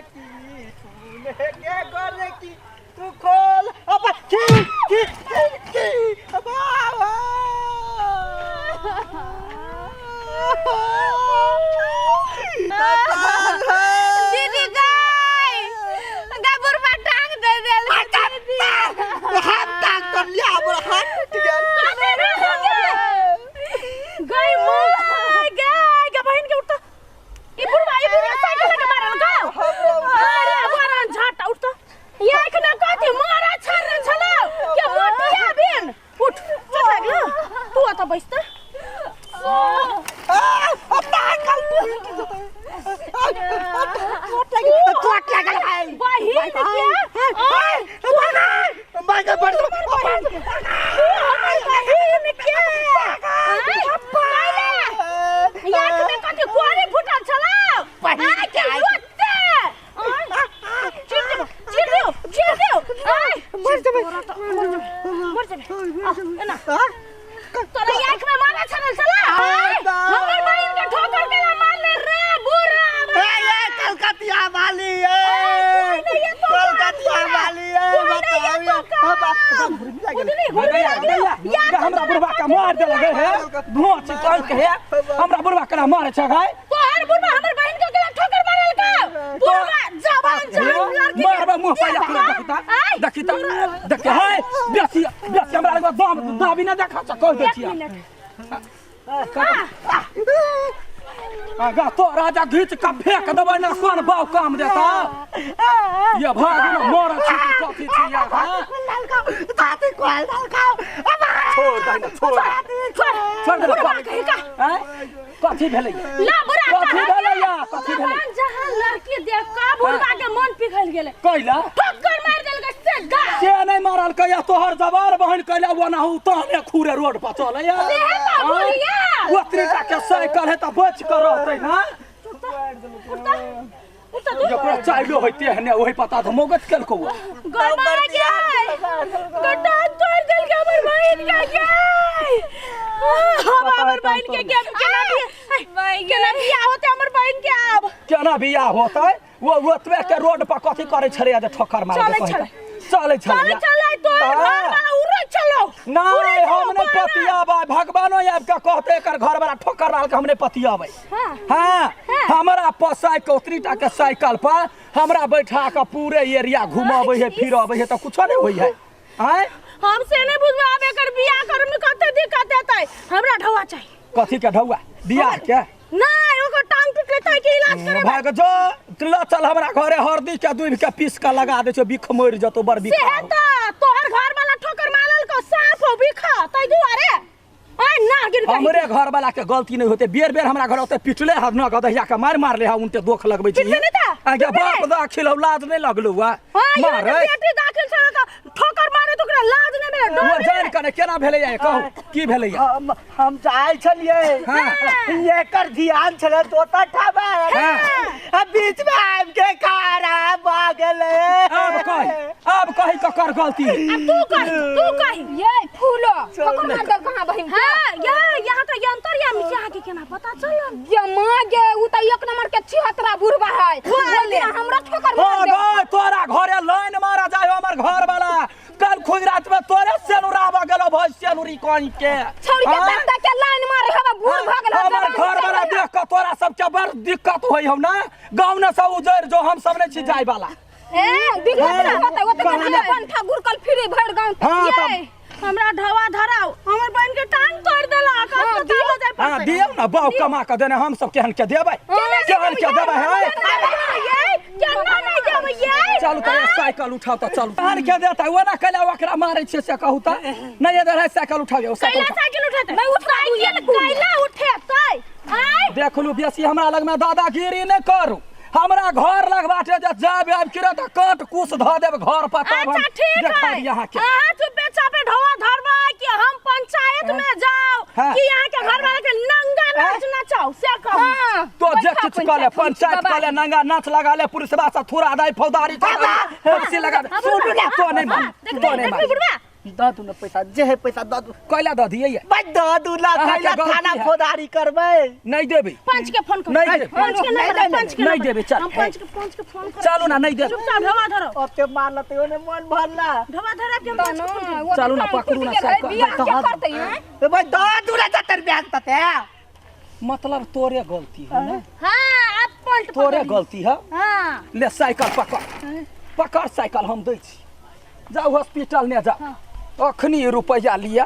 की सुने के गोरे की तू खोल अब की की की की अब दीदी गाय गाय बुढ़बा टांग दे देल दीदी। हाथ टांग कर लिया हमर हाथ टूट गेल। गाय माय गाय गे बहिन के उठ ई बुढ़वा ई बुढ़वा साइकिल लगे मारल का अरे मारल झाटा उठ तो ये एखना कथी मारा छर छलो के मोटिया बिन उठ चोट लागलो तू अत बैस त चोट लागल चोट लागल है बहिन के माय बड़ हमर बहिन के याक में कथी कोरी फुटल छलो बहिन के ओते चिर देबो चिर देबो चिर देबो मर जेबै मर जेबै एना तोरा आँख में मारा छलल छला हमर बहिन के ठोकर के मारले रे बुरा ए ए कलकतिया वाली ए कलकतिया वाली ए बताओ हमरा बुढ़वा के मार देलक हे भोच कह के हमरा बुढ़वा के मारे छै गाय तोहर बुढ़वा हमर बहिन के गला ठोकर मारल का बुढ़वा जवान जवान लड़की मारबा मुंह पाया देखिता देखिता देख हे बेसी बेसी हमरा लग दम दाबी ना देखा छ कह दे छिया आगा तो राजा घीच के फेंक देबै ना कोन बाव काम देता ये भाग ना मर छी कथी छी या हां छोड़ दे ना छोड़ छोड़ दे बुढ़वा कही का हैं कथी भेलै ला बुढ़ा कथी भेलै या कथी भेलै जवान जहां लड़की देख का बुढ़वा के मन पिघल गेलै कैला ठोकर मार देलकै सीधा से नहीं मारल कैया तोहर जवार बहन कैला ओनाहु तहने खूरे रोड पर चलै या सेहे तऽ बुढ़िया। ओतरी टा के साइकिल है तऽ बच के रहतै ना उठता उठता तू जकरा चाइलो होइते हने ओही पता तऽ मोगत केलको गरमा गए गटा तोड़ देल के हमर बहिन के गए हम हमर बहिन के के केना भी केना बियाह होते हमर बहिन के आब केना बियाह होतै वो ओतबे के रोड पर कथी करै छलै जे ठोकर मारे चलै छलै। चलै छलै चले चले तोर घर वाला उड़े चलो नहीं हम नहीं पतियाबै भगवानो आबि के कहते एकर घर वाला ठोकर मार के हम नहीं पतियाबै हाँ। हाँ हमरा पर साइकिल ओतनी टा के साइकिल पर हमरा बैठा के पूरे एरिया घुमाबै है फिरबै है तऽ कुछो नहीं होइ है आँय हम से नहीं बुझबे आब एकर बियाह करे में कते दिक्कत हेतै हमरा ढौआ चाही कथी के ढौआ बियाह के नहीं ओकर टांग टूटले तै के इलाज करे भाग जो ल चल हमरा घरे हरदी के दूध के पीस के लगा दे छौ बिख मरि जतो बड़ बिख से हेता तोहर घर वाला ठोकर मारल को साफ हो बिख तै दुआरे आय ना गिर कहीं। हमरे घर वाला के गलती नहीं होते बेर बेर हमरा घर ओते पिटले हर न गदहिया के मार मार ले हा उनते दोख लगबै छी पिटले नहीं था? आगे पिटले बाप दा खिलौ लाज नहीं लगलौ वा हाँ ये मारे बेटी दाखिल छल त ठोकर मारे तो ओकरा लाज नहीं भेलै वो डर नहीं जान कने केना भेलै या कहू की भेलै या हम चाहे छलियै हाँ। एकर ध्यान छलै तोता ठाबा हाँ। आ बीच में आबि के खारा भऽ गेलै आब कही आब कही ककर गलती है अब तू कही तू कही ये फूलो ककर मार दल कहाँ बहिन के हाँ ये यहाँ तो यंत्र या यहाँ के केना पता चलल ये माँ गे उ त एक नंबर के छिहत्तरा बुढ़बा है बोल हमरा ठोकर ओ मार दे गय तोरा घरे लाइन मारा जाय हमर घर वाला कल खुद रात में तोरे सेनुराबा गेलो भई सेनुरी कहीं के छौड़ी के आँय? तक तक के लाइन मारे हवा बूढ़ भऽ गेल हमर घर वाला देख के तोरा सबके बड़ दिक्कत होई हौ ना गाँव ने सब उजड़ जो हम सब नहीं छी जाय वाला ए दिक्कत ना होता ओते कहना। अपन ठाकुर कल फिरे भर गांव हाँ, ये तब हमरा ढवा धराओ हमर बहन के टांग तोड़ देलक हाँ, अस्पताल दियौ। जाय हाँ पड़तै दियौ ना बाऊ कमा के देने हम सब केहन के देबै केहन के देबै है ये केना नहीं देबै ये चलू तऽ साइकिल उठाउ तऽ चलू केहन के देतै ओना कैला ओकरा मारै छियै से कहू तऽ नहि इधर है साइकिल उठाउ यौ साइकिल कैला उठाउ। साइकिल उठेतै नहीं उठा दू ये साइकिल कैला उठेतै आय देखलू बेसी हमरा लगमे दादागिरी नहि करू हमरा घर लग बाटे जे जाब आबि किरे तऽ काट कुस धऽ देब घर पर तब हम अच्छा ठीक देखा है दिअ अहाँके अहाँ चुपे चापे ढोआ धरबै कि हम पंचायत में जाओ हाँ। कि यहाँ के घर वाला के नंगा नाच नचाओ से कहू हाँ तो जे किछु कऽ ले पंचायत कऽ ले नंगा नाच लगा ले पुलिसवा से थोड़ा दाई फौदारी फांसी लगा दे हाँ, सुन बुढ़वा, तो नहीं मान हाँ, तो नहीं देखबी मान बुढ़वा दऽ दू ने पैसा जे है पैसा दऽ दू। कैला दऽ दियै? भाइ दऽ दू ना, कैला थाना फौजदारी करबै। नहीं देबै। पंच के फोन कर। नहीं देबै। पंच के नंबर, पंच के नहीं देबै। चल हम पंच के फोन कर। चलू ना, नहीं देबै। चुपचाप ढवा धरो। ओते मारल त ओने मन भरला। ढवा धरो के हम पंच के फोन कर। चलू ना, पकड़ू ना साइकिल। बियाह के करतै? ए भाइ दऽ दू ना जतर ब्याज तते। मतलब तोरे गलती है ना? हां, अब पलट तोरे गलती है। हां, ले साइकिल पकड़, पकड़ साइकिल हम दै छी। जाउ हॉस्पिटल ने जाउ, अखनी रुपैआ लिअ।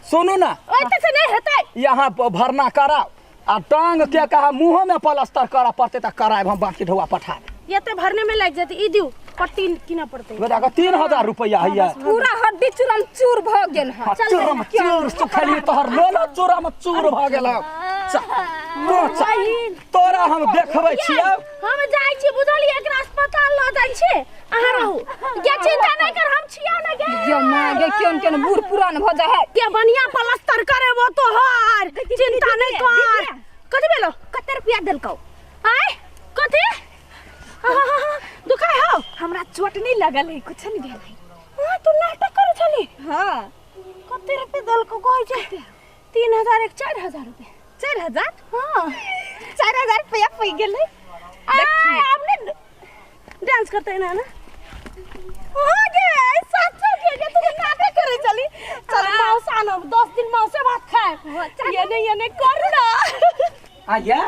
सुनू ना, ओते से नहीं हेतै। यहाँ भरना कराओ आ टांग के कहा मुँहो में प्लास्टर करऽ पड़तै तऽ करायब हम, बाकी ढौआ पठा देब। एते भरने में लागि जेतै। ई दिउ, पट्टी किनऽ पड़तै। बेटा के 3000 रुपैआ हैया। पूरा हड्डी चूरम चूर भ गेल है। चूरम चूर सुखली तोहर लोला चूरम चूर भ गेल। तोरा हम देखबै छियौ। हम जाइ छी, बुझलियै? एकरा अस्पताल लऽ जाइ छी, अहाँ रहू गे, चिंता नहि कर, हम छियौ ने गे। गे मां गे, केन केन बूढ़ पुरान भ जाइ है। गे बढ़िया प्लास्टर करेबो तोहर, चिंता नहि कर। कथी भेलो? कते रुपया देलकौ? आय कथी दुखाय हौ? हमरा चोट नहीं लगल है, कुछ नहीं भेल है। हां, तू नाटक करै छली। हां। कते रुपया देलकौ? कहै छै 3000 एक 4000 रुपया। 4000? हां, 4000 रुपया पै गेलै। आय आब ने डांस करते ना ना हो गे, सच्चो के गे, तू नाटक करे चली। चल मौसा आनब, 10 दिन मौसे भात खाए। ये ने कर ना। आया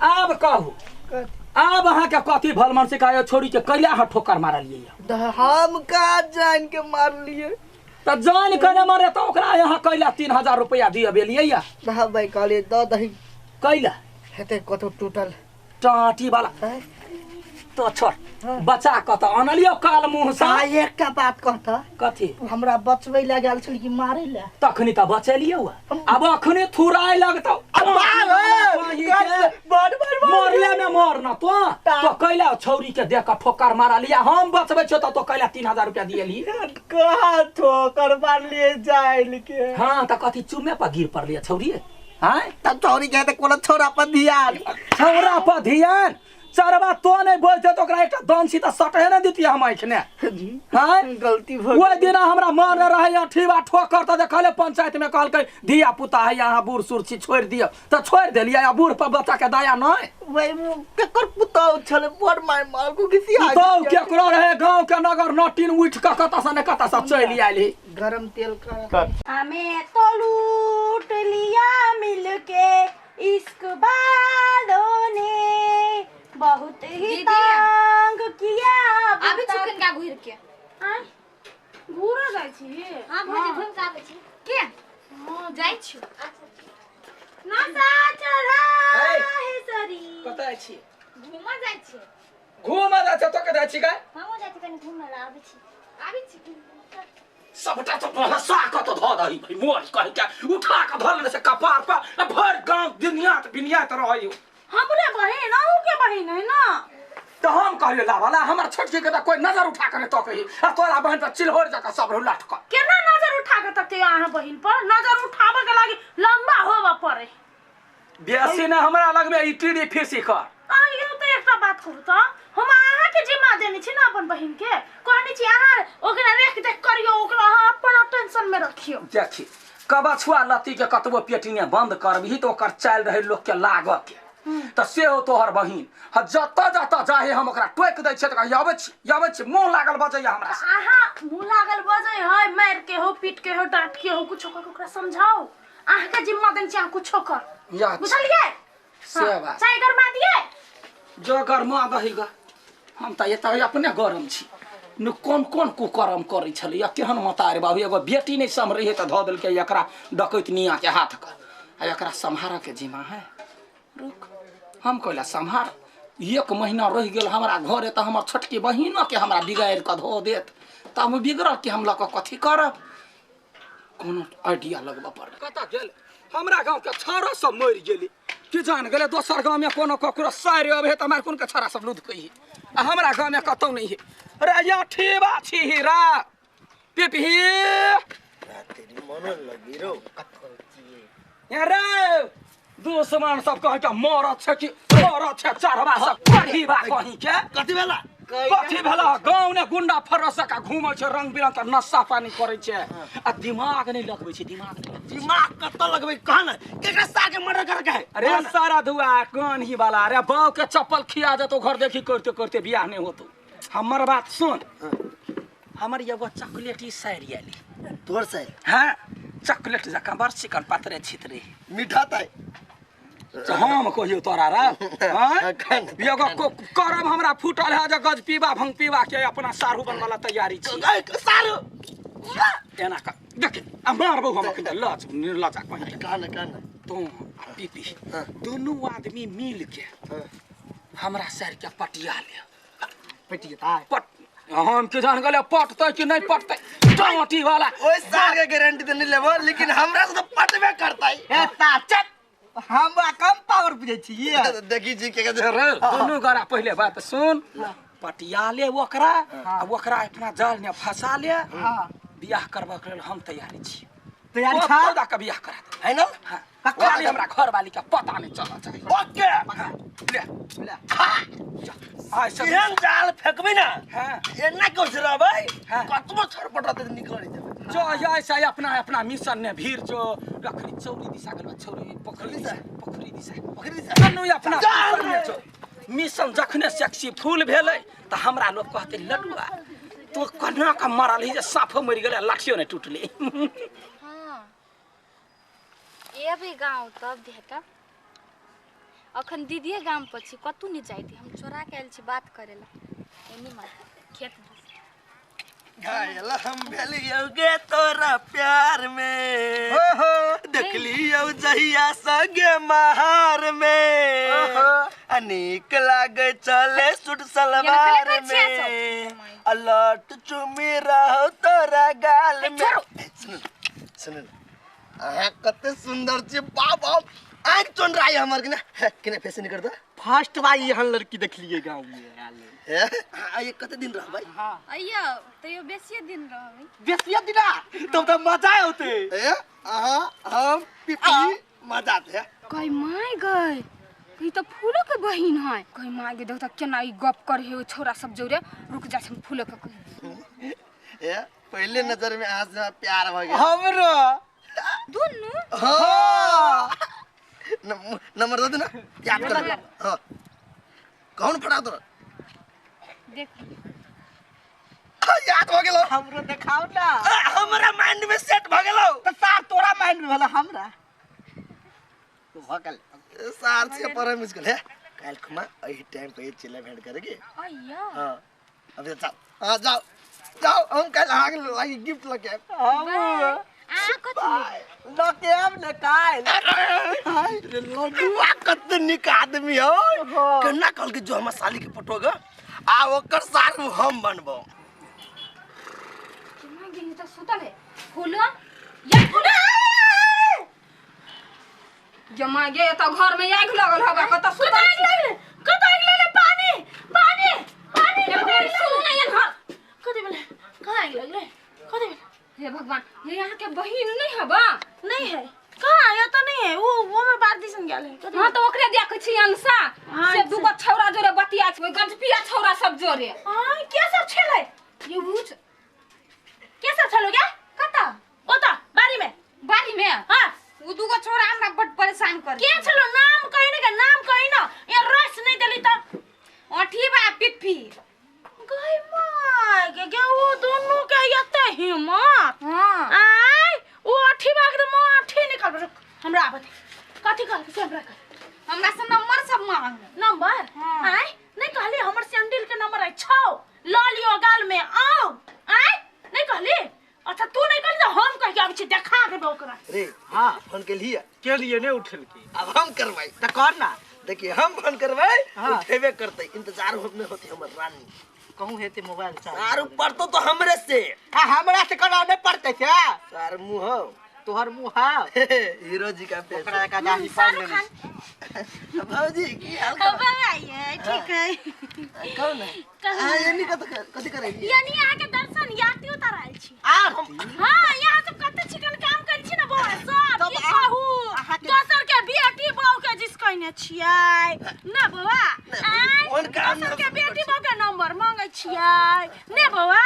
आब कहू, आब अहाँ के कथी भल मन से कहो छोड़ी के कैला अहाँ ठोकर मारलियै? हम का जान के मारलियै? त जान के ने मारे त ओकरा यहाँ कैला 3000 रुपया दिय बेलियै या? भाइ कहलियै दऽ दही। कैला हेतै कतौ टूटल टाटी वाला तो छोड़, बचा कऽ तऽ अनलियौ काल मुँह सँ। आ एकटा बात कहता। कथी? हमरा बचबै लए गेल छल कि मारै लए? तखनी तऽ बचेलियौ, आब अखने थुराय लगतौ। मरले में मर न तो तो कैला छौरी के देख कऽ ठोकर मारलिया। हम बचबै छियौ तऽ तो कैला 3000 रुपया दियली? कहाँ ठोकर मारलियै जाइल के? हाँ, तऽ कथी चुमे पर गिर पड़लियै छौरी? आँय, तब छौरी के तऽ कोनो छौरा पर ध्यान, छौरा पर ध्यान। चरबा तो नहीं बोलते तो ओकरा एकटा दंशी तऽ सटहे ने दितियै हम एखने। हाँ, गलती भ ओहि दिना हमरा मन रहे अठीबा ठोकर तऽ देखले पंचायत में कहलकै धिया पुता है अहाँ बूढ़ सूढ़ छी छोड़ि दियौ, तऽ छोड़ि देलियै। आ बूढ़ पर बच्चा के दया नहि। वही केकर पुतहु छलै बड़ माय मारको घिसिया पुतहु केकरो रहे, गाँव के नगर नटीन उठि कऽ कतऽ से ने कतऽ से चलि आयल ही। गरम तेल कर। हमें तो लूट लिया मिलके इश्क वालों ने, बहुत ही तंग किया। आबै छी कनिका घुरि के। आय घुरऽ जाइ छी? हां भौजी, घुमि के आबै छी। के? हां, जाइ छी। नशा चढ़ा है शरीर। कतऽ छी? घूमऽ जाइ छी। घूमऽ जाइ छी? तो कतऽ जाइ छी गे? हमहूँ जाइ छी कनि घूमऽ लए, आबै छी, आबै छी। सबटा तो बहसा कऽ तो धऽ दही भाई मोर कहि के उठा कऽ धऽ लेने से कपार पर आ भरि गाँव दुनिया बिनिया तऽ रहै। हमरे बहिन, अहूँ के बहिन है ना? तऽ हम कहलियै लावाला हमर छोटकी के तऽ कोई नजर उठा के नहि तकै आ तोरा बहिन पर चिल्होर जकाँ सब रहू लटकल। केना नजर उठा के तकते अहाँ बहिन पर? नजर उठाबऽ के लागी लंबा होबऽ पड़े। बेसी ने हमरा लगमे ई टीडी फीसी कर। अहाँ तऽ एकटा बात कहू तऽ, हम अहाँके जिम्मा देने छी ने अपन बहिन के, कहने छी अहाँ ओकरा रेख देख करियौ, ओकरा अहाँ अपन टेंशन में रखियौ। देखी, कबछुआ लत्ती के कतबो पेटिने बंद करबही तऽ ओकर चालि रहै लोक के लागऽ के, तऽ सेहो तोहर बहिन ह जतऽ जतऽ जाहे हम ओकरा टोकि दै छियै तऽ कहै अबै छी अबै छी, मुँह लागल बजैया हमरा से। अहाँ मुँह लागल बजै है, मारि के हो, पीट के हो, डांट के हो, कुछो कर ओकरा समझाउ। अहाँके जिम्मा देने छी, अहाँ कुछो कर। बुझलियै? से बात। चाय गरमा दियै? जो गरमा दही ग, हम तऽ एतऽ अपने गरम छी न। कोन कोन कुकरम करै छलै या केहन मतार बाबू, एगो बेटी नहि सम्हरै है तऽ धऽ देलकै एकरा डकैत निया के हाथ के, आ एकरा सम्हारऽ के जिम्मा है। रुक, हम कहला सम्हार। 1 महीना रहि गेल हमरा घरे तऽ हमर छोटकी बहिनके हमरा बिगाड़ि कऽ धऽ देत, तऽ हम बिगड़ल कि हम लऽ कऽ कथी करब? कोनो आइडिया लगबऽ पड़त। कतऽ गेल हमरा गाँवके छाड़ा सब मरि गेलै कि जान गेलै। दोसर गाँवमे कोनो ककरो सारि अबै है तऽ हमरा कोन के छाड़ा सब लुधकै है, आ हमरा गाँवमे कतौ नहि है। रे या ठेबा छी रा पिपही रे, दुश्मन सब कहै के मरत छै कि मरत छै, चढ़बा सब कहीबा कहीं के। कथी भेला? कथी भेला गाँव ने गुंडा फरस का घूमै छै रंग बिरंग के नशा पानी करै छै आ दिमाग नहीं लगबै छै। दिमाग नहीं, दिमाग कत लगबै कह न, केकरा सार के मर्डर कर के है? अरे सारा धुआ कान ही वाला। अरे बाऊ के चप्पल खिया देतो घर देखी करते करते बियाह नहीं होतो। हमर बात सुन, हमर एगो चॉकलेटी साड़ी आली। तोर साड़ी? हां, चॉकलेट जकाँ बड़ चिकन पातरे छितरे मीठा ताई। हम कहियो तोरा रे हां एगो करम हमरा फूटल है जे गज पीबा भंग पीबा के अपना सारू बनवाला तैयारी छी। सारू एना कर देख आ मारबो हम अखन लज निर्लजा कहि कह न कह न। तू पीपी दोनों आदमी मिल के हमरा सर के पटिया ले। पटिया पट हम के जान गेले पटतै कि नहीं पटतै टाटी वाला। ओए सार के गारंटी त नहीं लेबो, लेकिन हमरा से तो पटबे करतै। ए ताचत हमरा कम पावर बुझै छी। देखी जी के रे दोनों गरा पहले बात सुन, पटिया ले ओकरा आ ओकरा अपना जाल में फंसा ले। बियाह करबा के लेल हम तैयारी छी। तैयारी छा? ओ के बियाह करा दे है ना? हां, खाली हमरा घर वाली के पता नहीं चलना चाहिए। ओके ले ले आ सब एहन जाल फेकबै ना। हां एना कुछ रहबै कतबो छरपट रहतै त निकल जेबै। जो ऐसा अपना अपना मिशन ने भीड़ जो रखरी चौरी दिशा गेल छौरी पोखरी दिशा पोखरी दिशा पोखरी दिशा कन्नू अपना मिशन ने जो मिशन जखने सक्सेसफुल भेलै त हमरा लोग कहते लडुआ तो कन्ना का मरल ही जे साफो मरि गेलै लाठियो ने टूटले। हां एबे गाँव तब भेटब। अखन दीदीए गाम पर छी, कतू नहीं जाइती, हम चोरा के आयल छी बात करेला एनी मार खेत दिस। घायल हम भेलियौ गे तोरा प्यार में, देखलियौ जहिया संगे महार में, अनेक लागे चले सूट सलवार में, अलट चुमी रहो तोरा गाल में। सुन सुन अहाँ कते सुंदर छी बाप बाप, आँख चोन रहा है हमर के ना फैशन कर दो। फर्स्ट बार एहन लड़की देखलिए गांव में। हां ये कते दिन रहबै? हां अइयो तैयो बेसिए दिन रहबै। बेसिए दिन तब त मजा औते। ए अहाँ हम पीपी मजा आते। कई my गए ई त फूलो के बहिन है। कई my गे देख त केना ई गप कर हे छोरा सब जोरे। रुक जा हम फूलो के कहि। ए पहले नजर में अहाँ से प्यार भ गेल हमरो दुनु। हां नंबर दे ना याद कर। हां कौन फटा तोरा? देख याद भ गेलो हमरो देखाओ ना। हमरा माइंड में सेट भ गेलो त सार तोरा माइंड में भेला हमरा तो भ गेल सार से पर मुश्किल है। काल खुमा एही टाइम पे चले भेंट करेगी। अइया हां अब जाओ। हां जाओ जाओ, हम कल आग लागी गिफ्ट लके आब। हम आ कथि लके आब ने काल। रे लडुआ कते निक आदमी हो, केना कहल के जो हमर साली के पटोगा आ ओकर सार हम बनबो। केना गेली त सुतल है फूलो या फूलो जमा गे त घर में आग लगल हवा कत सुतल आग लगले कत आग लगले पानी पानी पानी सुन ना यहाँ कथि भेलै कहाँ आग लगले कथि भेलै? हे भगवान, ये यहाँ के बहिन नहीं हबा? नहीं है। कहाँ ये तो नहीं है, वो में बात दिसन गेल है। हां तो ओकरे देखै छी अंसा से दुगो छौरा जोरे बतिया छै, गंजपिया छौरा सब जोरे। हां के सब छलै ये ऊच के सब छलो क्या कत ओता बारी में बारी में। हां उ दुगो छौरा हमरा बड परेशान कर के छलो? नाम कहि न के नाम कहि न, ये रस नहीं देली त अठी बा पिप्पी गई my गे गे वो दोनों के एते हिम्मत। हां आय वो अठी बा के म अठी निकल रुक हमरा आबत कथि कहल से हमरा कह हमरा से नंबर सब मांग नंबर। आय नहीं कहली हमर सैंडल के नंबर है 6 ल लियो गाल में आओ। आय नहीं कहली? अच्छा तू नहीं कहली त हम कह के आबै छी देखा देबो ओकरा। रे हां फोन केलिए केलिए नहीं उठल के अब हम करबै त कर ना। देखिए हम फोन करबै उठेबे करतै, इंतजार होने होती हमर रानी। कहूं हेते मोबाइल चार्ज सार पड़तो तो हमरे से। हां हमरा से करा नहीं पड़ते छे सार मुंह हो तोहर मुंह हा हीरो जी का फेस ओकरा का जाही पाल ले। भौजी की हाल अब आइए ठीक है कौन है? हां यानी कत कथि करै यानी अहाँ के दर्शन याती उतार आयल छी। आरती? हां यहाँ सब कते चिकन काम करै छी ना बौआ सब की कहू दोसर के बेटी बहू के जिसको कइने छियै ना बौआ आइ दोसर के बेटी बहू के नंबर मांगै छियै ने बौआ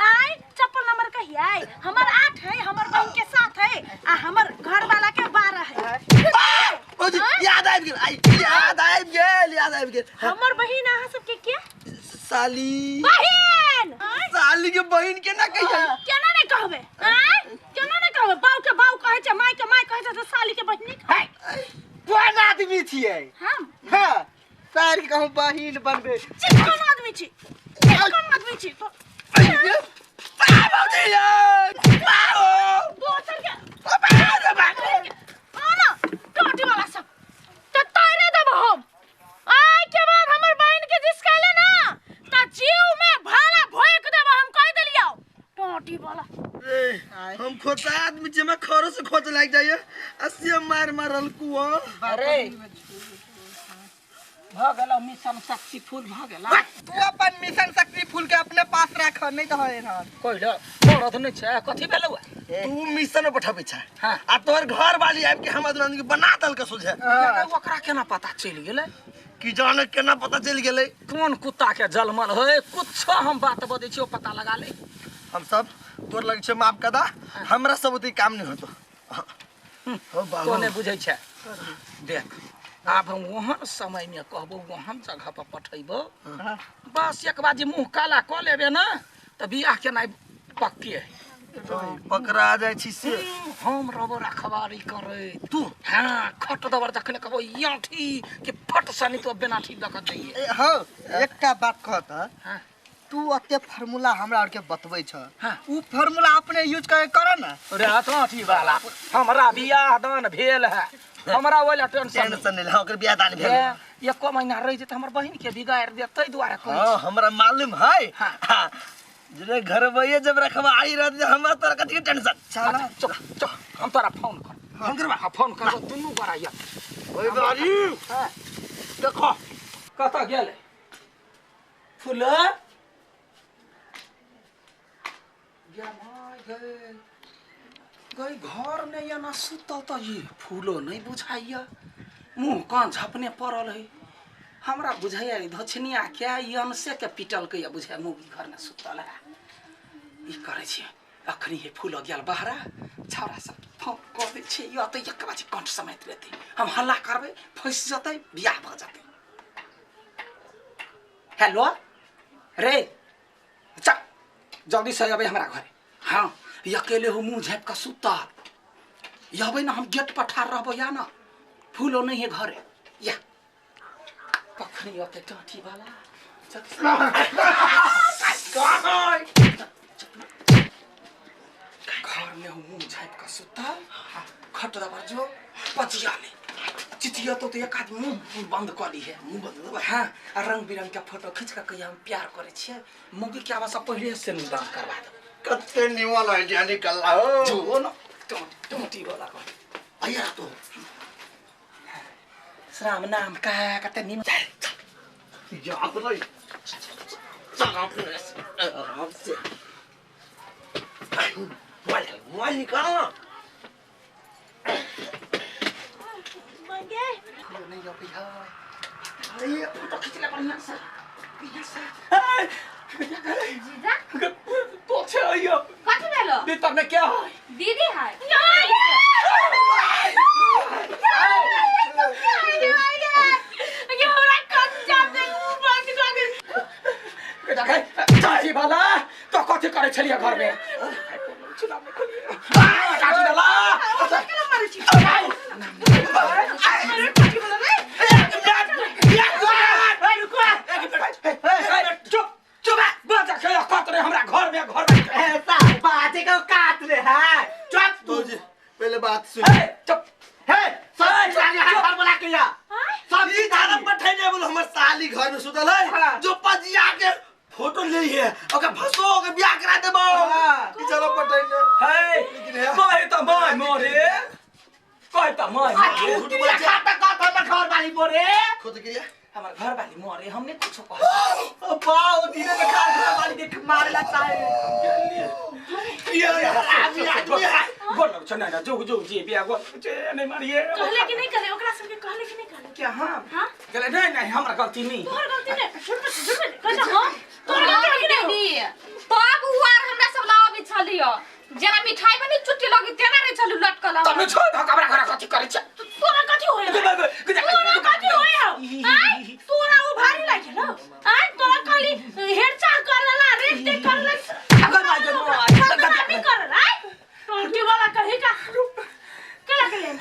आइ चप्पल नंबर कहियै हमर 8 है हमर बहन के 7 है आ हमर घर वाला के 12 है भौजी याद आबि गेल आई याद आबि गेल याद आबि गेल हमर बहिन अहाँ सबके के साली बहिन साली के बहिन के ना कहियै केना नै कहबै आइ केना नै कहबै बाऊ के बाऊ कहै छै माई के माई कहै छै त साली के बहिन नै कहै कोन आदमी छियै हम हां सार के कहूं बहिन बनबे छी कोन आदमी छी कोन आदमी छी तो भौजी बाओ दोसर के बाओ ना टोटी वाला सब त तारे देब हम आइ के बाद हमर बहिन के जिसकाले ना त जीव में भाला भोक देब हम कह देलियौ टोटी वाला रे हम खोता आदमी जे में खरो से खोज लाग जाइए अस्सी मार मारल कुआ अरे भ गेल मिशन सक्सेसफुल भ गेल तू अपन मिशन सक्सेसफुल के अपने पास राख नहीं त होय रहल कहिलो मरद नै छै कथि भेलौ तू मिशन पठाबै छै हां आ तोहर घर वाली आबि के हमरा दुनू के बना दल के सोझे ओकरा केना पता चलि गेलै कि जाने केना पता चलि गेलै कोन कुत्ता के जलमल है कुछो हम बात बजै छी ओ पता लगा ले हम सब तोर लग छै माफ कदा हमरा सब ओते काम नहीं होतो हो बाबू तो नै बुझै छै देख आब हम वहाँ समय में कहबो वहाँ जगह पर पठैबो बस एक बार जे मुंह काला क लेबे ना त बियाह केनाइ पक्के है पकड़ा जाइ छी से हम रबो रखवारी करे तू हाँ खट दबर जखने कहबो याठी के फट सनी तो बिना ठीक दक जाइए ए हौ एकटा बात कहत हां तू अते फार्मूला हमरा और के बतबै छ हाँ। उ फार्मूला अपने यूज करे कर ना रे अथी वाला हमरा बियाह दान भेल है हमरा ओइला टेंशन टेंशन नहीं ओकर बियाह दान भेल एको महीना रह जेतै हमर बहिन के बिगाड़ देतै दुआरे कहै हां हमरा मालूम है हाँ। जे घर भैया जब रखवारी रहत हमरा तोरा कथि के टेंशन चल चल चल हम तोरा फोन कर फोन करबा हां फोन करबो दुनू गोरा या ओए बारी हां देखो कत गेलै फूल या my गए गई घर में या ना सुतल त ई फूलो नहीं बुझाइया मुंह कान झपने पड़ल है हमरा बुझाइया ई धछनिया के ई अनसे के पिटल के या बुझाय मुंह घर में सुतल है ई करै छी अखनी हे फूल गेल बहरा छौरा सब फोन कर दै छी या त एक बाजी कंठ समेत लेतै हम हल्ला करबै फंसि जतै बियाह भ जतै हेलो रे चल जल्दी से अबै हमरा घरे हाँ ये अकेले हो मुंह झाँप के सुतल अबै ना हम गेट पर ठाढ़ रहबो या ना फूलो नहीं है घरे या कखनी अते टाँटी वाला घर में हो मुंह झाँप के सुतल खट दबर जो पजिया ले चिचिया तो एक आदमी मुंह बंद कर ली है मुंह बंद हाँ रंग बिरंग के फोटो खींच के कहिया हम प्यार करे छियै मौगी के आवाज पहिले से बंद करवा दो कते निमन आइडिया निकलला हो जो न टोटी वाला को आया तो श्राम नाम का कते निमन याद नहीं आराम से मोबाइल निकाल ना मंगे नहीं अबै है अरे फोटो खींच ले बढ़िया से बढ़िया से जीजा तो छै आइयो कथि भेलो भीतर में क्या है दीदी है ये हमरा कच्चा से मुंह बंद कर दे देखे चाची वाला तो कथि करै छलियै घर में चुनाव में खोलिए चाची वाला केना मारै छी अरे टोटी वाला रे चुप चुप बाजा खेला कत रे हमरा घर में ऐसा बाजे को काट ले है चुप तू पहले बात सुन चुप हे सब साली हाथ बोला के या सब ई धारा पठैने बोल हमर साली घर में सुतल है जो पजिया के फोटो ले है ओके फसो ओके बियाह करा देबो ई चलो पठैने हे कहे त my मोरे कहे त my खाता का हमर घर वाली मोरे खुद क्रिया हमर घर वाली मरे हमने कुछ कह पाओ धीरे में खा घर वाली देख मारला चाहे ये आदमी आदमी गोल छ ना जो जो जे बिया गोल जे नहीं मारिए। कहले कि नहीं कहले ओकरा सबके कहले कि नहीं कहले क्या? हां हां कहले नहीं नहीं हमरा गलती नहीं। तोहर गलती नहीं। झूठ झूठ कहला हां तोहर गलती नहीं। तब उआर हमरा सब लाबे छलियो जेना मिठाई बनी चुट्टी लगी तेना रे छलु लटकल। तब छोड़ धक हमरा घर कथि करै छ तोरा कथि होय? तोरा कथि होय? आय तोरा उ भारी लागि गेलो। आय तोरा खाली हेरचा करला रेट ते करला अगर मार दे बदनामी करला। आय टोटी वाला कहे का केला केले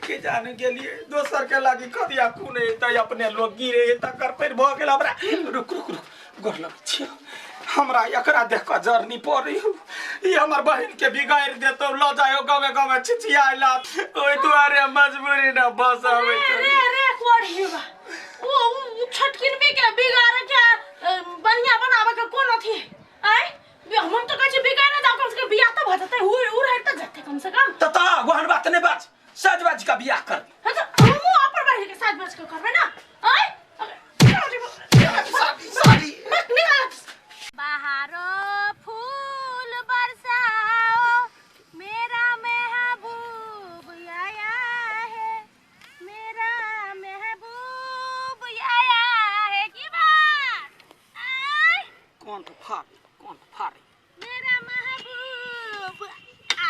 के जाने के लिए दोसर के लागी कदिया कुने त अपने लोग गिरे त कर पर भ गेल हमरा। रुक रुक रुक गोर लग छी हमरा एकरा देख के जरनी पड़ी ई हमर बहिन के बिगाड़ देतो ल जायो गावे गावे छिछियाला ओइ दुआरे मजबूरी न बस आवे। रे रे कोढ़ीबा ओ छटकिन में के बिगाड़ के बढ़िया बनावे के कोन अथी आय हम तो कहै छी बिगाड़ जाओ कम से कम बियाह त भ जतै उ रह त जतै कम से कम। त त वहन बात नै बाज साज बाज का बियाह कर। हां त हमहु अपन बहिन के साज बाज के करबै ना। आय सादी सादी मत निकाल। बहारो फूल बरसाओ मेरा महबूब आया है मेरा महबूब आया है। की बात आय कौन तो फाड़ कौन तो फाड़ मेरा महबूब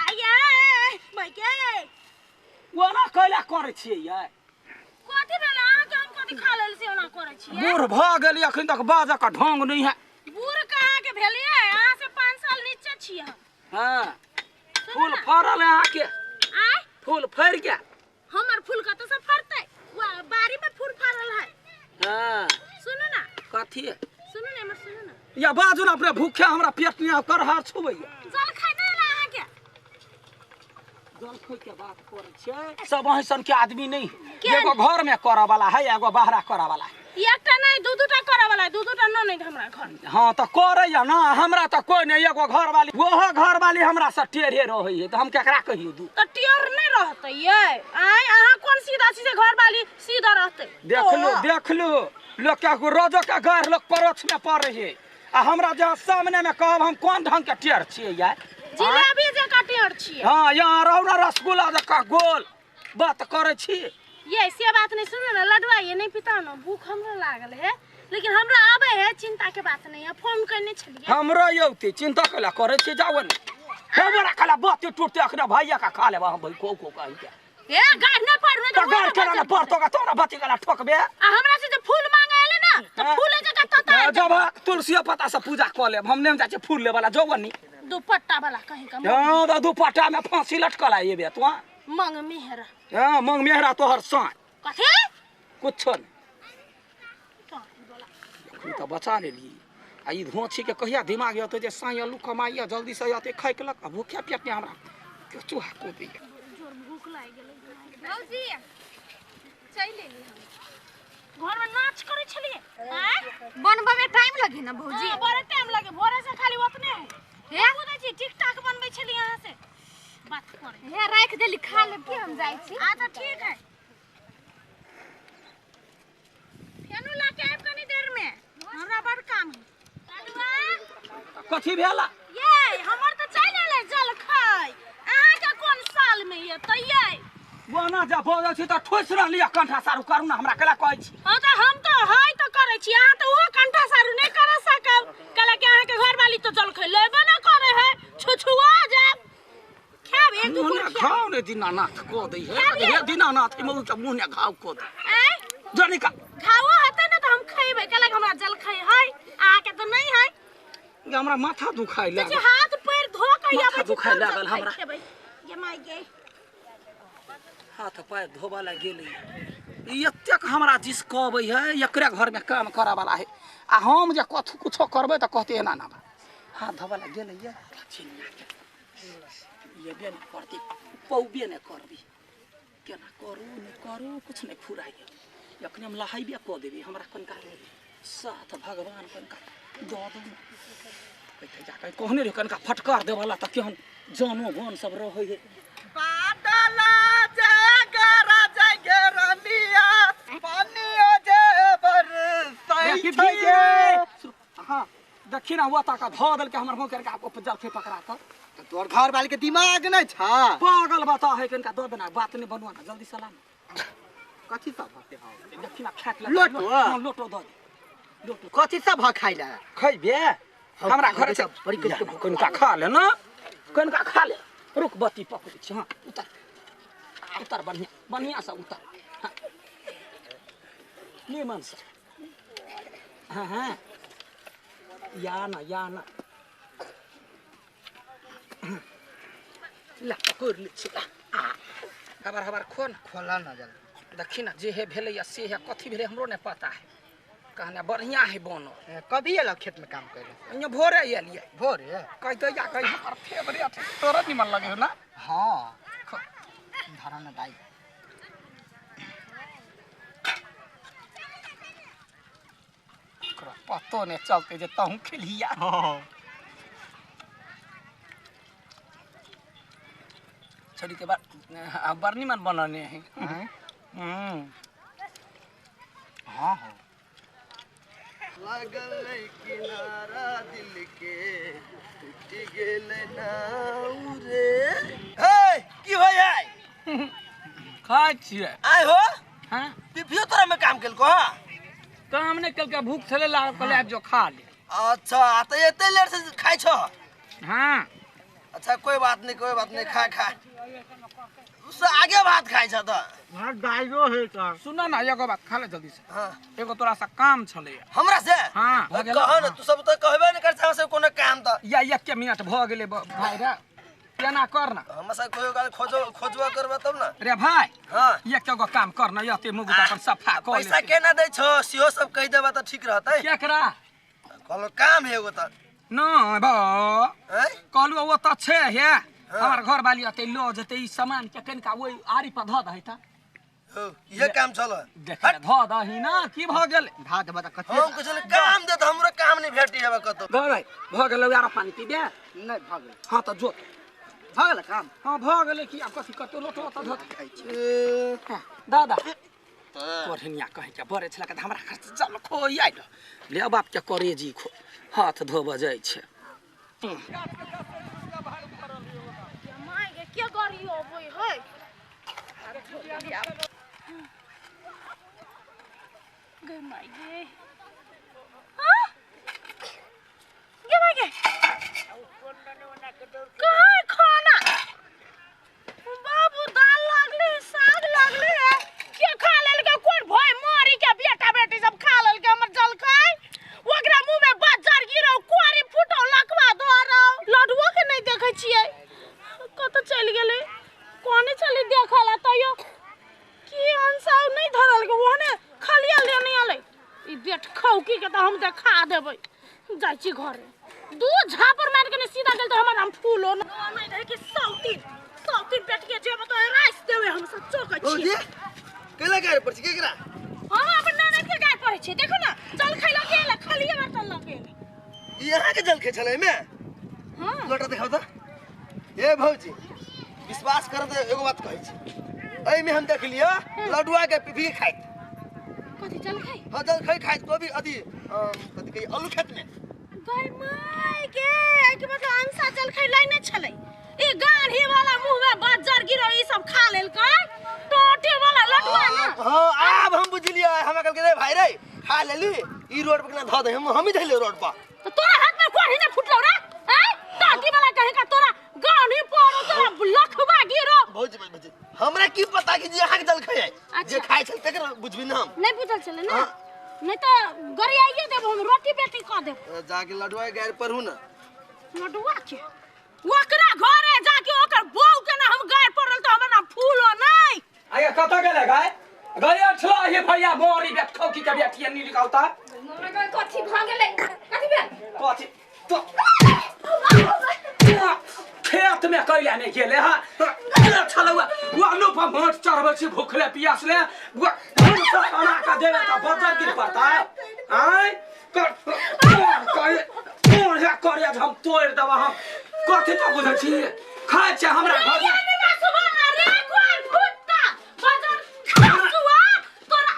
आया है। मैं के ओना कैला करै छियै यार? कथि भेल अहाँ के? हम कथि खा लेल से ओना करै छियै? बूढ़ भ गेली अखन तक बाजऽ के ढंग नहीं है। बूढ़ कहाँ के भेलियै? अहाँ से 5 साल नीचे छियै हम। हां फूल फड़ल है अहाँ के। आय फूल फड़ गया हमर फूल कतऽ से फड़तै? बाड़ी में फूल फड़ल है। हां सुनू ना। कथी? सुनू ना हमर सुनू ना। या बाजू ना अपने भूखे हमरा पेट नहीं कर हार छुबैया। जल खाइ नै ला अहाँ के? जल खाइ के बात करै छियै। सब अहीं के आदमी नहीं एगो घर में करऽ वाला है एगो बाहरा करऽ वाला है। एकटा नहीं दू दूटा करऽ वाला है दू दूटा न नहीं हमरा घर। हां त करैया ना हमरा त कोई नहीं एगो घर वाली ओहो घर वाली हमरा से टेढ़े रहै है त हम केकरा कहियो दू? त टेढ़ नहीं रहतै ये। आय अहाँ कोन सीधा छी जे घर वाली सीधा रहतै? देख लो देख लो लोग के रोजो के घर लोग परोक्ष में पड़ै है आ हमरा जहाँ सामने में कहब हम कोन ढंग के टेढ़ छियै यार? जिलेबी जकाँ टेढ़ छियै। हां यहाँ रहू ना रसगुल्ला जकाँ गोल बात करै छी। ये से बात नहीं सुनो ना लडुआ ये नहीं पिता ना भूख हमरा लागल है लेकिन हमरा आवे है चिंता के बात नहीं है। फोन करने छलिए हमरो यौती चिंता कला करै छी जाओ ने हमरा कला बात टूटते अखना भैया का खा लेबा हम भाई को को कहि के ए गाड़ न पड़नो त गाड़ केना न पड़तो का तोरा बत्ती कला ठोकबे। आ हमरा से जे फूल मांगे एले ना त फूल जका तता जब तुलसी पत्ता से पूजा क लेब हम ने जाइ छी फूल ले वाला जाओ नी दुपट्टा वाला कहि का। हां त दुपट्टा में फांसी लटकल आएबे तो मंग मेहरा। हां मंग मेहरा तोहर साँझ कथी कुछो नहीं त बचा लेली। आ ई धोछी के कहिया दिमाग अतै जे साँझ आलू कमाइया जल्दी से अतै खाइ के लक आ भूखे पेट ने हमरा के चूहा कूदी। जोर भूख लागि गेलै। भौजी चलि एली हम घर में नाच करै छलियै। आय बनबै में टाइम लगे ना भौजी? हां बड़े टाइम लगे भोरे से खाली ओतने है। हे बुझै छी टिक टाक बनबै छलियै अहाँ से बात करे। हे राख देली खा लेब की हम जाइ छी। अच्छा ठीक है फेनु ला के आबि कनी देर में हमरा बड़ काम है। लडुआ कथी भेला? ये हमर त चलि एलै जल खाइ अहाँ के कोन साल में ये त ये बना जा बजै छी त ठोसि रहली कंठा सारू करू ना हमरा केला कहै छी। हां त हम त है त करै छी अहाँ त ओहो कंठा सारू नहीं कर सकब कहला कि अहाँ के घर वाली त जल खाइ लेबे न करे है छुछुआ जाब खाब एक दू मुँह घाव ने दीनानाथ को दै है हे दीनानाथ मऊ के मुँह ने घाव को दे आय जानी का घावो हेतै ने त हम खैबै कहला कि हमरा जल खाइ है अहाँ के त नहीं है। हमरा माथा दुखाइ लागल हाथ पैर धो के माथा दुखाइ लागल हमरा। ये my गे हाथ पैर धोबा ला गेलै एतेक हमरा जिस कहबै है एकरे घर में काम करऽ वाला है आ हम जे कथु कुछो करबै त कहते एना ना बा। हाथ धोबा ला गेलै ये ये बे नहीं करती पौबे नहीं करबी केना करू नहीं करू कुछ नहीं फुराइए अखने हम लहाइबे कऽ देबी हमरा कनिका साथ भगवान कनिका दऽ दू कहते जाके कहने रहे कनिका फटकार देवला त केहन जानो बन सब रहै है। बादला जे गरा जे रनिया पानियो जे हां देखी ना वो ताका धो देलके हमर मुंह करके आप जलखे पकड़ा त तोर घर वाले के दिमाग नहीं छा पागल बता है कनका दो देना बात नहीं बनवा ना जल्दी सलाम कथी सब हते हां देखी ना खाक ले लोटो हां लोटो दो लोटो कथी सब ह खाइला खइबे हमरा घर से बड़ी कनका खा ले ना कनका खा ले रुक बत्ती पकड़ै छी हां उतर उतर बढ़िया बढ़िया से उतर हां निमन से हां हां या ना ला पकड़ ले छी हबर हबर खो ना खोला ना जल्दी देखी ना जे हे भेलै या से हे कथी भेलै हमरो नहीं पता है कहने बढ़िया है बनो कभी एलो खेत में काम करे अइयो भोरे एलियै भोरे कह दैया कह हमर फेवरेट तोरा निमन लगे हो ना हां धरा ना दाई ओकरा पतो नहीं चलते जे तहूँ खेलिया हां छड़ी के बाद बड़ निमन बनने है हां हां लागल किनारा दिल के टूट गेल नाउ रे हे की होय आय खाइ छियै आय हो हां पिपियो तोरा में काम केलको हां काम नहीं केलकै भूख छले लागल कहले आब जो खा ले अच्छा त एते लेट से खाइ छो हां अच्छा कोई बात नहीं खा खा उससे आगे भात खाइ छ त भात दाइरो है त सुन ना एगो बात खा ले जल्दी से हां एगो तोरा से काम छले हमरा से हां कह न तू सब त कहबे न कर हमरा से कोनो काम त या एक मिनट भ गेलै भाई रे केना कर ना हमरा से कोई गाल खोजो खोजबा करबा तब ना रे भाई हां एक एगो काम कर ना यते मुगु त अपन सफा कर ले पैसा केना दै छो सेहो सब कहि देबा त ठीक रहतै केकरा कहलो काम है एगो त न बा हैं कहलु ओ त छे हे हमर घर वाली अते लो जते ई सामान के कनिका ओइ आरी पर ध दही त हो ये काम छल देख ध दही ना की भ गेल धा देबा त कथी हम कुछ काम दे त हमरो काम नहीं भेटी हेबा कतो गरै भ गेल यार पानी पी दे नहीं भ गेल हां त जो भ गेल काम हां भ गेल की आब कथी कतो लोटो त ध खाइ छी दादा कोढ़निया कहै के बड़े छला के हमरा खर्च चल खो आइल ले बाप के करेजी खो हाथ धोब जाइ छै माय गे के गाड़ी अबै है गे माय गे हां गे माय गे कहाँ खाना बाबू दाल लागले साग लागले है के खा लेलकै कोन भय मारी के बेटा बेटी सब खा लेलकै हमर जलखै ओकरा मुंह में बज्जर गिरौ कोरी फुटौ लकवा धरौ लडुओ के नहीं देखै छियै कत चलि गेलै कोने चली देखला तैयो की अंसाव नहीं धरल के ओहने खलिया लेने आलै ई बेट खौकी के त हम देखा देबै जाइ छी घरे दू झापर मार के ने सीधा गेल त हमर हम फूलो नहीं रहे कि सौतीन सौतीन पेट के जेब तो राइस देबै हम सब चोकै छी भौजी केला गाय पर छी केकरा हम अपन ननद के गाय पड़ै छी देखो ना जल खैला गेल खलिया बर्तन लग गेल ई यहाँ के जलखे छलै में हां लोटा देखाउ त ए भौजी विश्वास कर त एगो बात कहै छी एहि में हम देख लियो लडुआ के पीपी खाइत कथी जलखै हां जलखै खाइत कोबी अथी कथी कही आलू खेत में गय my गे एहि के मतलब अंसा जलखै लाइने छलै ई गाढ़ी वाला मुंह में बज्जर गिरो ई सब खा लेलकै टोटे वाला लडुआ ना हां आब हम बुझलियै हमरा कहलकै रे भाई रे खा लेली ई रोड पर केना धऽ दे हम ही धइले रोड पर तो तोरा हाथ में कोढ़ी ने फुटलौ रे हैं टोटी वाला कहे का तोरा गाढ़ी पड़ो तोरा लखवा गिरो भौजी भौजी हमरा की पता कि जे अहाँ के जलखै है जे खाइ छल तेकर बुझबी ना हम नहीं बुझल छलै ना नहीं तो गरियाइए देब हम रोटी बेटी कह देब जाके लडुआ के गाय पर हूं ना लडुआ के ओकरा घरे जाके ओकर बहू के ना हम गाय पड़ल तो हमर नाम फूलो नहीं आया कत गेलै गाय गय छला हे भैया मोरी बेट खौकी के बेटिया नी निकालता हमरा गाय कथी भ गेलै कथी भेल कथी तो खेत में कैला नहीं गेले हां छलुआ वो पर माछ चढ़बै छी भूखले पियासले वो सब बना के देबे त बजर गिर पड़ता आय कर कर करे हम तोड़ देबा हम कथी त बुझै छी खाइ छै हमरा घर में रे कोन फुट्टा बजर खसुआ तोरा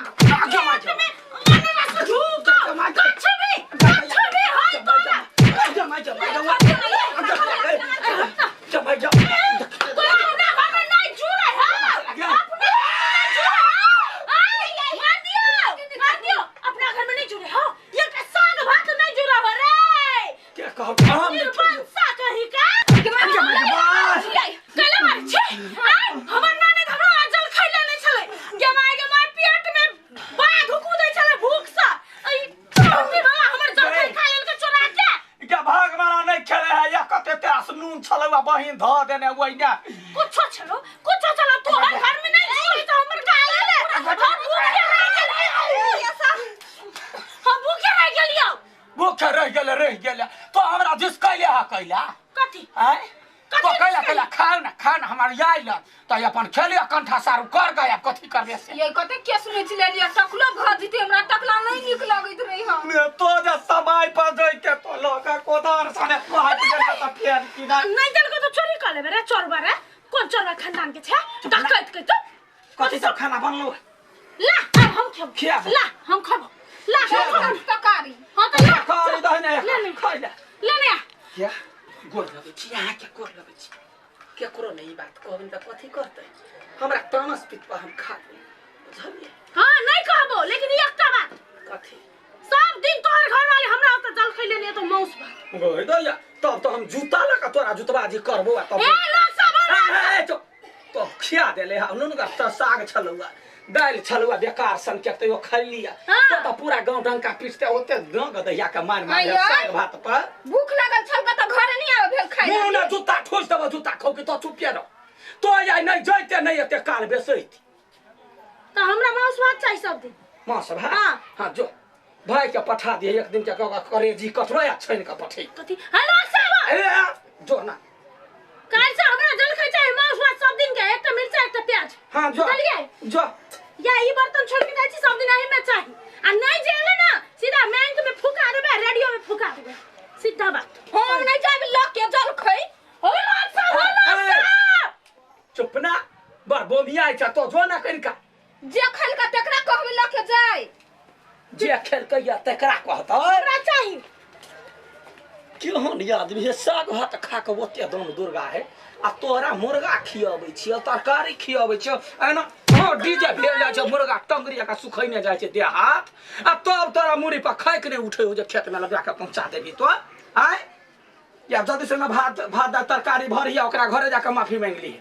खेत में अने रस ढूको कछबी कछबी हो छलौ बहिन ध देने ओइना कुछो छलो कुछो छलो तोहर घर में नहीं छुई तो हमर गाली ले हम भूखे रह गेलियो हम भूखे रह गेलियो भूखे रह गेल तो हमरा जिस कैले हा कैला कथी आय तो कैला कैला खाओ ना खाओ ना हमार आइल त अपन खेलियो कंठा सारू कर गया कथी करबे से ये कते केस सुनै छी लेलियो टकलो भ जीते हमरा टकला नहीं नीक लगैत रही हम ने तो जे समय पर जइ के तो लगा कोदार सने पहुंच गेल त फेर की ना नहीं देलको तो चोरी कर लेबे रे चोरबा रे कोन चोरबा खानदान के छे डकैत के तो कथी सब खाना बनलो ला हम खेब खिया ला हम खेब ला हम खेब तरकारी हां त ला खा दे ने खा ले ले ने क्या गोर लगै छी अहाँ के गोर लगै छी केकरो नहीं बात कहबनि त कथी करतै हमरा तामस पितवा हम खा लेबै बुझलियै हां नहीं कहबो लेकिन एकटा बात कथी सब दिन तोहर घर वाले हमरा ओत जल खैले ने तो मौस भात गई दैया तब तो हम जूता लगा तोरा जूतबाजी करबो आ तब ए ला सब ए तो खिया देले हा नुनगर त साग छलौआ दालि छलौआ बेकार सन के तैयो खैलिया तो त पूरा गांव डंका पीसते ओते गांव गदैया के मार मार साग भात पर भूख लागल छल त घरे नहीं आवे भेल खाइ मुंह ना जूता ठोस देबो जूता खौ के तो चुपिया रह तो आइ नहीं जइते नहीं एते काल बेसैत त हमरा मांस भात चाही सब दिन मांस भात हां जो भाई के पठा दिए एक दिन के करेजी कटरो या छानि के पठै कथी हेलो साहब ए जो ना काल से हमरा जल खाइ चाही मांस भात सब दिन के एकटा मिर्चा एकटा प्याज हां जो बुझलियै जो या ई बर्तन छोड़ के जाइ छी सब दिन एही में चाही आ नहीं जेले ना सीधा बैंक में फुका देबे रेडियो में फुका देबे सीधा बात हम नहीं जाब ल के जल खै हो लाल साहब हो लाल साहब चुप ना बर बोमिया छ तो जो ना कनिका जे खेल के तकरा कहबे ल के जाय जे खेल के या तकरा कहत हमरा चाही केहन आदमी है साग भात खा के ओते दम दुर्गा है आ तोरा मुर्गा खियाबै छियै तरकारी खियाबै छियै एना हां डीजे भेल जाइ छै मुर्गा टंगरी का सुखैने जाइ छै देह हाथ आ तब तोरा मुरी पर खाइ के नहीं उठै हो जे खेत में लगा के पहुंचा देबी तो आय या जल्दी से ना भात भात तरकारी भरिया ओकरा घरे जाके माफी मांगली।